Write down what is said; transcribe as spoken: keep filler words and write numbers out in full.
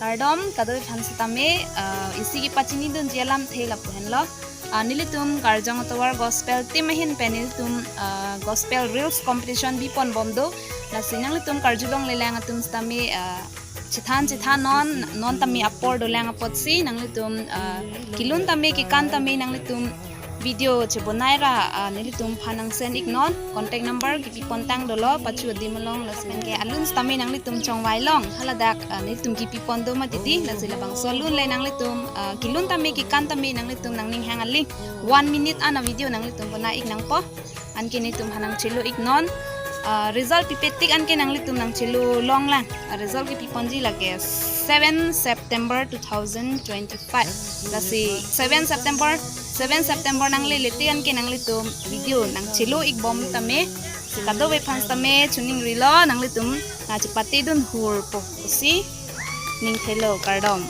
Kardom, kadokave aphan sitame, ah, isi kepachinidunji alamthe lapu henlo. Ah, nelitum Karjong Atovar Gospel Team ahin pen nelitum, ah, Gospel Reels Competition bipon bom do. Lasi nanglitum karjulongle lang atum sitame, ah, chethan chethan non, non tame apor dolang apotsi nanglitum, ah, kelun tame kekan tame nanglitum video chebonai ra, ah, nelitum aphan nang send iknon. Contact number kepipon tang dolo, pachu adim along, lapen ke alun sitame nanglitum chongvai long, haladak, ah, nelitum kepipon do mati di, lasi labangso alun le nanglitum, ah, kelun tame kekan tame nanglitum nangning hang aling one minute an a video nanglitum bonai ik nangpo. Anke nelitum aphan nang chelo iknon. Ah, result pipetik anke nanglitum nang chelo long lang. Ah, result kepiponji lake seven September two thousand twenty-five. Lasi seven September, seven September nangle lete anke nanglitum video nang chelo ik bom tame. Si kadokave aphan sitame chuning rilo, nanglitum nang chepate dun hur po pusi ning thelo, kardom.